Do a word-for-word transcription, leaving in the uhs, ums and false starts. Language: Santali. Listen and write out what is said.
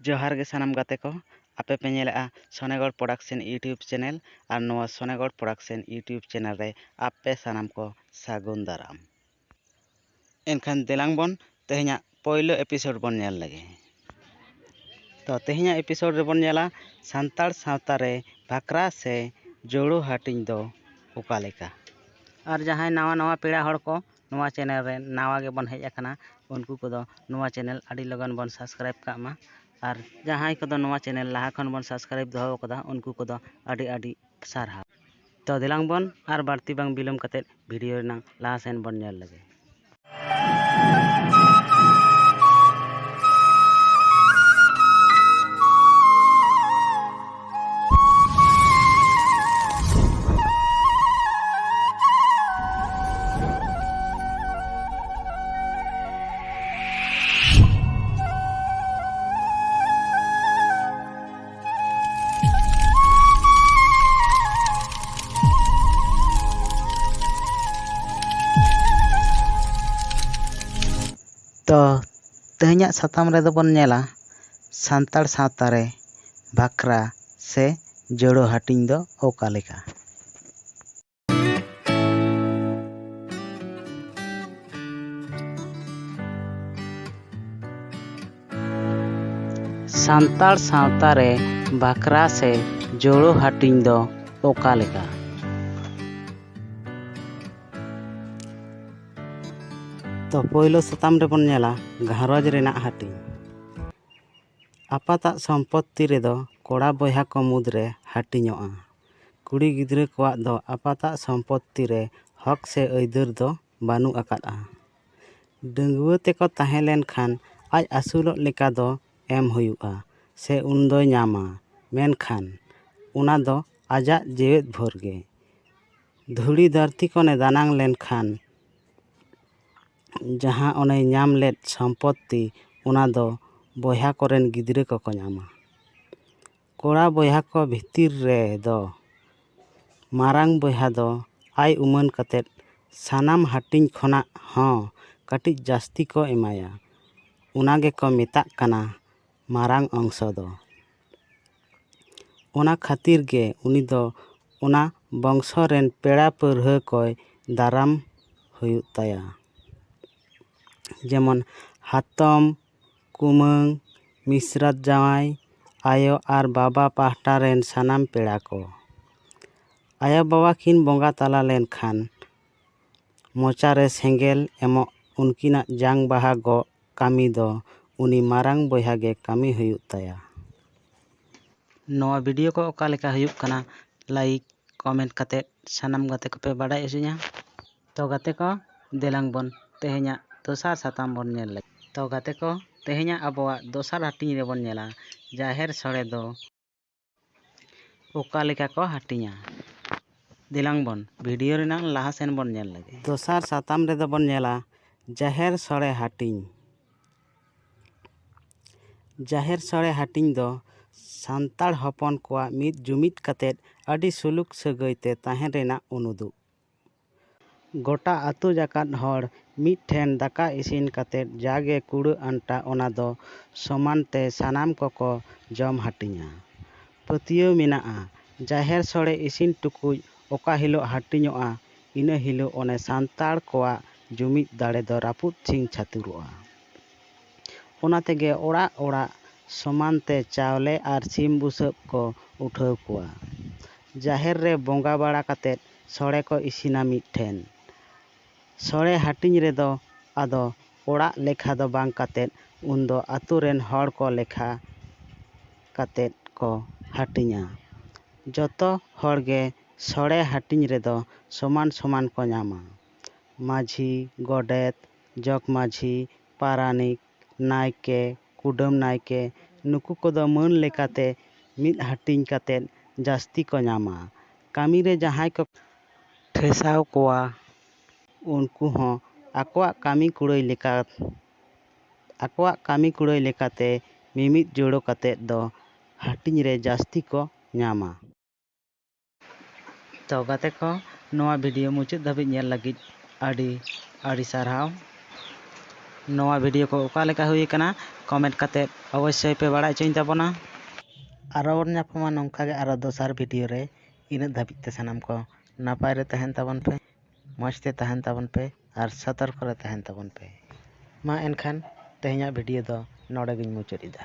ᱡᱚᱦᱟᱨ ᱜᱮ ᱥᱟᱱᱟᱢ ᱜᱟᱛᱮ ᱠᱚ, ᱟᱯᱮ ᱯᱮ ᱧᱮᱞᱮᱜᱼᱟ ᱥᱚᱱᱮᱜᱚᱲ ᱯᱨᱚᱰᱟᱠᱥᱚᱱ YouTube ᱪᱮᱱᱮᱞ᱾ ᱟᱨ ᱱᱚᱣᱟ ᱥᱚᱱᱮᱜᱚᱲ ᱯᱨᱚᱰᱟᱠᱥᱚᱱ YouTube ᱪᱮᱱᱮᱞ ᱨᱮ ᱟᱯᱮ ᱥᱟᱱᱟᱢ ᱠᱚ ᱥᱟᱹᱜᱩᱱ ᱫᱟᱨᱟᱢ᱾ ᱮᱱᱠᱷᱟᱱ ᱫᱮᱞᱟᱝ ᱵᱚᱱ ᱛᱮᱦᱮᱧᱟᱜ ᱯᱳᱭᱞᱳ ᱮᱯᱤᱥᱳᱰ ᱵᱚᱱ ᱧᱮᱞ ᱞᱮᱜᱮ᱾ ᱛᱚ, ᱛᱮᱦᱮᱧᱟᱜ ᱮᱯᱤᱥᱳᱰ ᱨᱮᱵᱚᱱ ᱧᱮᱞᱟ ᱥᱟᱱᱛᱟᱲ ᱥᱟᱶᱛᱟ ᱨᱮ ᱵᱷᱟᱠᱨᱟ ᱥᱮ ᱡᱳᱲᱳ ᱦᱟᱹᱴᱤᱧ ᱫᱚ ᱚᱠᱟ ᱞᱮᱠᱟ᱾ ᱟᱨ ᱡᱟᱦᱟᱸᱭ ᱱᱟᱣᱟ ᱱᱟᱣᱟ ᱯᱮᱲᱟ ᱦᱚᱲ ᱠᱚ ᱱᱚᱣᱟ ᱪᱮᱱᱮᱞ ᱨᱮ ᱱᱟᱣᱟ ᱜᱮᱵᱚᱱ ᱦᱮᱡ ᱟᱠᱟᱱᱟ, ᱩᱱᱠᱩ ᱠᱚᱫᱚ ᱱᱚᱣᱟ ᱪᱮᱱᱮᱞ ᱟᱹᱰᱤ ᱞᱚᱜᱚᱱ ᱵᱚᱱ ᱥᱟᱵᱥᱠᱨᱟᱭᱤᱵ ᱠᱟᱜ ᱢᱟ᱾ ᱟᱨ ᱡᱟᱦᱟᱸᱭ ᱠᱚᱫᱚ ᱱᱚᱣᱟ ᱪᱮᱱᱮᱞ ᱞᱟᱦᱟ ᱠᱷᱚᱱ ᱵᱚᱱ ᱥᱟᱵᱥᱠᱨᱟᱭᱤᱵ ᱫᱚᱦᱚ ᱟᱠᱟᱫᱟ, ᱩᱱᱠᱩ ᱠᱚᱫᱚ ᱟᱹᱰᱤ ᱟᱹᱰᱤ ᱥᱟᱨᱦᱟᱣ᱾ ᱛᱚ, ᱫᱮᱞᱟᱝ ᱵᱚᱱ ᱟᱨ ᱵᱟᱹᱲᱛᱤ ᱵᱟᱝ ᱵᱤᱞᱚᱢ ᱠᱟᱛᱮᱫ ᱵᱷᱤᱰᱤᱭᱳ ᱨᱮᱱᱟᱝ ᱞᱟᱦᱟ ᱥᱮᱱ ᱵᱚᱱ ᱧᱮᱞ ᱞᱮᱜᱮ᱾ ᱛᱚ, ᱛᱮᱦᱮᱧᱟᱜ ᱥᱟᱛᱟᱢ ᱨᱮᱫᱚ ᱵᱚᱱ ᱧᱮᱞᱟ ᱥᱟᱱᱛᱟᱲ ᱥᱟᱶᱛᱟ ᱨᱮ ᱵᱷᱟᱠᱨᱟ ᱥᱮ ᱡᱳᱲᱳ ᱦᱟᱹᱴᱤᱧ ᱫᱚ ᱚᱠᱟ ᱞᱮᱠᱟ᱾ ᱥᱟᱱᱛᱟᱲ ᱥᱟᱶᱛᱟ ᱨᱮ ᱵᱷᱟᱠᱨᱟ ᱥᱮ ᱡᱳᱲᱳ ᱦᱟᱹᱴᱤᱧ ᱫᱚ ᱚᱠᱟ ᱞᱮᱠᱟ? ᱛᱚ, ᱯᱳᱭᱞᱳ ᱥᱟᱛᱟᱢ ᱨᱮᱵᱚᱱ ᱧᱮᱞᱟ ᱜᱷᱟᱨᱚᱸᱡᱽ ᱨᱮᱱᱟᱜ ᱦᱟᱹᱴᱤᱧ᱾ ᱟᱯᱟᱛᱟᱜ ᱥᱚᱢᱯᱚᱛᱛᱤ ᱨᱮᱫᱚ ᱠᱚᱲᱟ ᱵᱚᱭᱦᱟ ᱠᱚ ᱢᱩᱫᱽᱨᱮ ᱦᱟᱹᱴᱤᱧᱚᱜᱼᱟ᱾ ᱠᱩᱲᱤ ᱜᱤᱫᱽᱨᱟᱹ ᱠᱚᱣᱟᱜ ᱫᱚ ᱟᱯᱟᱛᱟᱜ ᱥᱚᱢᱯᱚᱛᱛᱤ ᱨᱮ ᱦᱚᱠ ᱥᱮ ᱟᱹᱭᱫᱟᱹᱨ ᱫᱚ ᱵᱟᱹᱱᱩᱜ ᱟᱠᱟᱫᱼᱟ᱾ ᱰᱟᱺᱜᱩᱣᱟᱹ ᱛᱮᱠᱚ ᱛᱟᱦᱮᱸ ᱞᱮᱱᱠᱷᱟᱱ ᱟᱡ ᱟᱹᱥᱩᱞᱚᱜ ᱞᱮᱠᱟ ᱫᱚ ᱮᱢ ᱦᱩᱭᱩᱜᱼᱟ ᱥᱮ ᱩᱱ ᱫᱚᱭ ᱧᱟᱢᱟ, ᱢᱮᱱᱠᱷᱟᱱ ᱚᱱᱟ ᱫᱚ ᱟᱡᱟᱜ ᱡᱮᱣᱮᱫ ᱵᱷᱳᱨ ᱜᱮ᱾ ᱫᱷᱩᱲᱤ ᱫᱷᱟᱹᱨᱛᱤ ᱠᱷᱚᱱᱮ ᱫᱟᱱᱟᱝ ᱞᱮᱱᱠᱷᱟᱱ ᱡᱟᱦᱟᱸ ᱚᱱᱮᱭ ᱧᱟᱢ ᱞᱮᱫ ᱥᱚᱢᱯᱚᱛᱛᱤ, ᱚᱱᱟ ᱫᱚ ᱵᱚᱭᱦᱟ ᱠᱚᱨᱮᱱ ᱜᱤᱫᱽᱨᱟᱹ ᱠᱚᱠᱚ ᱧᱟᱢᱟ᱾ ᱠᱚᱲᱟ ᱵᱚᱭᱦᱟ ᱠᱚ ᱵᱷᱤᱛᱤᱨ ᱨᱮᱫᱚ ᱢᱟᱨᱟᱝ ᱵᱚᱭᱦᱟ ᱫᱚ ᱟᱭ ᱩᱢᱟᱹᱱ ᱠᱟᱛᱮᱫ ᱥᱟᱱᱟᱢ ᱦᱟᱹᱴᱤᱧ ᱠᱷᱚᱱᱟᱜ ᱦᱚᱸ ᱠᱟᱹᱴᱤᱡ ᱡᱟᱹᱥᱛᱤ ᱠᱚ ᱮᱢᱟᱭᱟ᱾ ᱚᱱᱟ ᱜᱮᱠᱚ ᱢᱮᱛᱟᱜ ᱠᱟᱱᱟ ᱢᱟᱨᱟᱝ ᱚᱝᱥᱚ ᱫᱚ᱾ ᱚᱱᱟ ᱠᱷᱟᱹᱛᱤᱨ ᱜᱮ ᱩᱱᱤ ᱫᱚ ᱚᱱᱟ ᱵᱚᱝᱥᱚ ᱨᱮᱱ ᱯᱮᱲᱟ ᱯᱟᱹᱨᱦᱟᱹ ᱠᱚᱭ ᱫᱟᱨᱟᱢ ᱦᱩᱭᱩᱜ ᱛᱟᱭᱟ᱾ ᱡᱮᱢᱚᱱ ᱦᱟᱛᱚᱢ, ᱠᱩᱢᱟᱹᱝ, ᱢᱤᱥᱨᱟᱛ ᱡᱟᱶᱟᱭ, ᱟᱭᱳ ᱟᱨ ᱵᱟᱵᱟ ᱯᱟᱦᱴᱟ ᱨᱮᱱ ᱥᱟᱱᱟᱢ ᱯᱮᱲᱟ ᱠᱚ᱾ ᱟᱭᱳ ᱵᱟᱵᱟ ᱠᱤᱱ ᱵᱚᱸᱜᱟ ᱛᱟᱞᱟ ᱞᱮᱱᱠᱷᱟᱱ ᱢᱚᱪᱟ ᱨᱮ ᱥᱮᱸᱜᱮᱞ ᱮᱢᱚᱜ ᱩᱱᱠᱤᱱᱟᱜ ᱡᱟᱝ ᱵᱟᱦᱟ ᱜᱚᱜ ᱠᱟᱹᱢᱤ ᱫᱚ ᱩᱱᱤ ᱢᱟᱨᱟᱝ ᱵᱚᱭᱦᱟ ᱜᱮ ᱠᱟᱹᱢᱤ ᱦᱩᱭᱩᱜ ᱛᱟᱭᱟ᱾ ᱱᱚᱣᱟ ᱵᱷᱤᱰᱤᱭᱳ ᱠᱚ ᱚᱠᱟ ᱞᱮᱠᱟ ᱦᱩᱭᱩᱜ ᱠᱟᱱᱟ, ᱞᱟᱭᱤᱠ, ᱠᱚᱢᱮᱱᱴ ᱠᱟᱛᱮᱫ ᱥᱟᱱᱟᱢ ᱜᱟᱛᱮ ᱠᱚᱯᱮ ᱵᱟᱰᱟᱭ ᱦᱚᱪᱚᱧᱟ᱾ ᱛᱚ ᱜᱟᱛᱮ ᱠᱚ, ᱫᱮᱞᱟᱝ ᱵᱚᱱ ᱛᱮᱦᱮᱧᱟᱜ ᱫᱚᱥᱟᱨ ᱥᱟᱛᱟᱢ ᱵᱚᱱ ᱧᱮᱞ ᱞᱮᱜᱮ᱾ ᱛᱚ ᱜᱟᱛᱮ ᱠᱚ, ᱛᱮᱦᱮᱧᱟᱜ ᱟᱵᱚᱣᱟᱜ ᱫᱚᱥᱟᱨ ᱦᱟᱹᱴᱤᱧ ᱨᱮᱵᱚᱱ ᱧᱮᱞᱟ ᱡᱟᱦᱮᱨ ᱥᱳᱲᱮ ᱫᱚ ᱚᱠᱟ ᱞᱮᱠᱟ ᱠᱚ ᱦᱟᱹᱴᱤᱧᱟ᱾ ᱫᱮᱞᱟᱝ ᱵᱚᱱ ᱵᱷᱤᱰᱤᱭᱳ ᱨᱮᱱᱟᱜ ᱞᱟᱦᱟ ᱥᱮᱱ ᱵᱚᱱ ᱧᱮᱞ ᱞᱮᱜᱮ᱾ ᱫᱚᱥᱟᱨ ᱥᱟᱛᱟᱢ ᱨᱮᱫᱚ ᱵᱚᱱ ᱧᱮᱞᱟ ᱡᱟᱦᱮᱨ ᱥᱳᱲᱮ ᱦᱟᱹᱴᱤᱧ᱾ ᱡᱟᱦᱮᱨ ᱥᱳᱲᱮ ᱦᱟᱹᱴᱤᱧ ᱫᱚ ᱥᱟᱱᱛᱟᱲ ᱦᱚᱯᱚᱱ ᱠᱚᱣᱟᱜ ᱢᱤᱫ ᱡᱩᱢᱤᱫ ᱠᱟᱛᱮᱫ ᱟᱹᱰᱤ ᱥᱩᱞᱩᱠ ᱥᱟᱹᱜᱟᱹᱭ ᱛᱮ ᱛᱟᱦᱮᱱ ᱨᱮᱱᱟᱜ ᱩᱱᱩᱫᱩᱜ᱾ ᱜᱚᱴᱟ ᱟᱹᱛᱩ ᱡᱟᱠᱟᱛ ᱦᱚᱲ ᱢᱤᱫ ᱴᱷᱮᱱ ᱫᱟᱠᱟ ᱤᱥᱤᱱ ᱠᱟᱛᱮᱫ ᱡᱟᱜᱮ ᱠᱩᱲᱟᱹ ᱟᱱᱴᱟ, ᱚᱱᱟ ᱫᱚ ᱥᱚᱢᱟᱱ ᱛᱮ ᱥᱟᱱᱟᱢ ᱠᱚᱠᱚ ᱡᱚᱢ ᱦᱟᱹᱴᱤᱧᱟ᱾ ᱯᱟᱹᱛᱭᱟᱹᱣ ᱢᱮᱱᱟᱜᱼᱟ, ᱡᱟᱦᱮᱨ ᱥᱳᱲᱮ ᱤᱥᱤᱱ ᱴᱩᱠᱩᱡ ᱚᱠᱟ ᱦᱤᱞᱳᱜ ᱦᱟᱹᱴᱤᱧᱚᱜᱼᱟ, ᱤᱱᱟᱹ ᱦᱤᱞᱳᱜ ᱚᱱᱮ ᱥᱟᱱᱛᱟᱲ ᱠᱚᱣᱟᱜ ᱡᱩᱢᱤᱫ ᱫᱟᱲᱮ ᱫᱚ ᱨᱟᱹᱯᱩᱫ ᱪᱷᱤᱝ ᱪᱷᱟᱹᱛᱩᱨᱚᱜᱼᱟ᱾ ᱚᱱᱟ ᱛᱮᱜᱮ ᱚᱲᱟᱜ ᱚᱲᱟᱜ ᱥᱚᱢᱟᱱ ᱛᱮ ᱪᱟᱣᱞᱮ ᱟᱨ ᱥᱤᱢ ᱵᱩᱥᱟᱹᱜ ᱠᱚ ᱩᱴᱷᱟᱹᱣ ᱠᱚᱣᱟ᱾ ᱡᱟᱦᱮᱨ ᱨᱮ ᱵᱚᱸᱜᱟ ᱵᱟᱲᱟ ᱠᱟᱛᱮᱫ ᱥᱳᱲᱮ ᱠᱚ ᱤᱥᱤᱱᱟ ᱢᱤᱫ ᱴᱷᱮᱱ᱾ ᱥᱳᱲᱮ ᱦᱟᱹᱴᱤᱧ ᱨᱮᱫᱚ ᱟᱫᱚ ᱚᱲᱟᱜ ᱞᱮᱠᱷᱟ ᱫᱚ ᱵᱟᱝ ᱠᱟᱛᱮᱫ, ᱩᱱᱫᱚ ᱟᱛᱳ ᱨᱮᱱ ᱦᱚᱲ ᱠᱚ ᱞᱮᱠᱷᱟ ᱠᱟᱛᱮᱫ ᱠᱚ ᱦᱟᱹᱴᱤᱧᱟ᱾ ᱡᱚᱛᱚ ᱦᱚᱲ ᱜᱮ ᱥᱳᱲᱮ ᱦᱟᱹᱴᱤᱧ ᱨᱮᱫᱚ ᱥᱚᱢᱟᱱ ᱥᱚᱢᱟᱱ ᱠᱚ ᱧᱟᱢᱟ᱾ ᱢᱟᱹᱡᱷᱤ, ᱜᱚᱰᱮᱛ, ᱡᱚᱜᱽ ᱢᱟᱹᱡᱷᱤ, ᱯᱟᱨᱟᱱᱤᱠ, ᱱᱟᱭᱠᱮ, ᱠᱩᱰᱟᱹᱢ ᱱᱟᱭᱠᱮ, ᱱᱩᱠᱩ ᱠᱚᱫᱚ ᱢᱟᱹᱱ ᱞᱮᱠᱟᱛᱮ ᱢᱤᱫ ᱦᱟᱹᱴᱤᱧ ᱠᱟᱛᱮᱫ ᱡᱟᱹᱥᱛᱤ ᱠᱚ ᱧᱟᱢᱟ᱾ ᱠᱟᱹᱢᱤ ᱨᱮ ᱡᱟᱦᱟᱸᱭ ᱠᱚ ᱴᱷᱮᱥᱟᱣ ᱠᱚᱣᱟ, ᱩᱱᱠᱩ ᱦᱚᱸ ᱟᱠᱚᱣᱟᱜ ᱠᱟᱹᱢᱤ ᱠᱩᱲᱟᱹᱭ ᱞᱮᱠᱟ, ᱟᱠᱚᱣᱟᱜ ᱠᱟᱹᱢᱤ ᱠᱩᱲᱟᱹᱭ ᱞᱮᱠᱟᱛᱮ ᱢᱤᱢᱤᱫ ᱡᱳᱲᱳ ᱠᱟᱛᱮᱫ ᱫᱚ ᱦᱟᱹᱴᱤᱧ ᱨᱮ ᱡᱟᱹᱥᱛᱤ ᱠᱚ ᱧᱟᱢᱟ᱾ ᱛᱚ ᱜᱟᱛᱮ ᱠᱚ, ᱱᱚᱣᱟ ᱵᱷᱤᱰᱤᱭᱳ ᱢᱩᱪᱟᱹᱫ ᱫᱷᱟᱹᱵᱤᱡ ᱧᱮᱞ ᱞᱟᱹᱜᱤᱫ ᱟᱹᱰᱤ ᱟᱹᱰᱤ ᱥᱟᱨᱦᱟᱣ᱾ ᱱᱚᱣᱟ ᱵᱷᱤᱰᱤᱭᱳ ᱠᱚ ᱚᱠᱟ ᱞᱮᱠᱟ ᱦᱩᱭ ᱟᱠᱟᱱᱟ, ᱠᱚᱢᱮᱱᱴ ᱠᱟᱛᱮ ᱚᱵᱚᱥᱥᱳᱭ ᱯᱮ ᱵᱟᱲᱟᱭ ᱦᱚᱪᱚᱧ ᱛᱟᱵᱚᱱᱟ᱾ ᱟᱨᱚ ᱵᱚᱱ ᱧᱟᱯᱟᱢᱟ ᱱᱚᱝᱠᱟ ᱜᱮ ᱟᱨᱚ ᱫᱚᱥᱟᱨ ᱵᱷᱤᱰᱤᱭᱳ ᱨᱮ᱾ ᱤᱱᱟᱹᱜ ᱫᱷᱟᱹᱵᱤᱡ ᱛᱮ ᱥᱟᱱᱟᱢ ᱠᱚ ᱱᱟᱯᱟᱭ ᱨᱮ ᱛᱟᱦᱮᱱ ᱛᱟᱵᱚᱱ ᱯᱮ, ᱢᱚᱡᱽ ᱛᱮ ᱛᱟᱦᱮᱱ ᱛᱟᱵᱚᱱ ᱯᱮ ᱟᱨ ᱥᱚᱛᱚᱨᱠᱚ ᱨᱮ ᱛᱟᱦᱮᱱ ᱛᱟᱵᱚᱱ ᱯᱮ᱾ ᱢᱟ ᱮᱱᱠᱷᱟᱱ ᱛᱮᱦᱮᱧᱟᱜ ᱵᱷᱤᱰᱤᱭᱳ ᱫᱚ ᱱᱚᱰᱮ ᱜᱤᱧ ᱢᱩᱪᱟᱹᱫ ᱮᱫᱟ᱾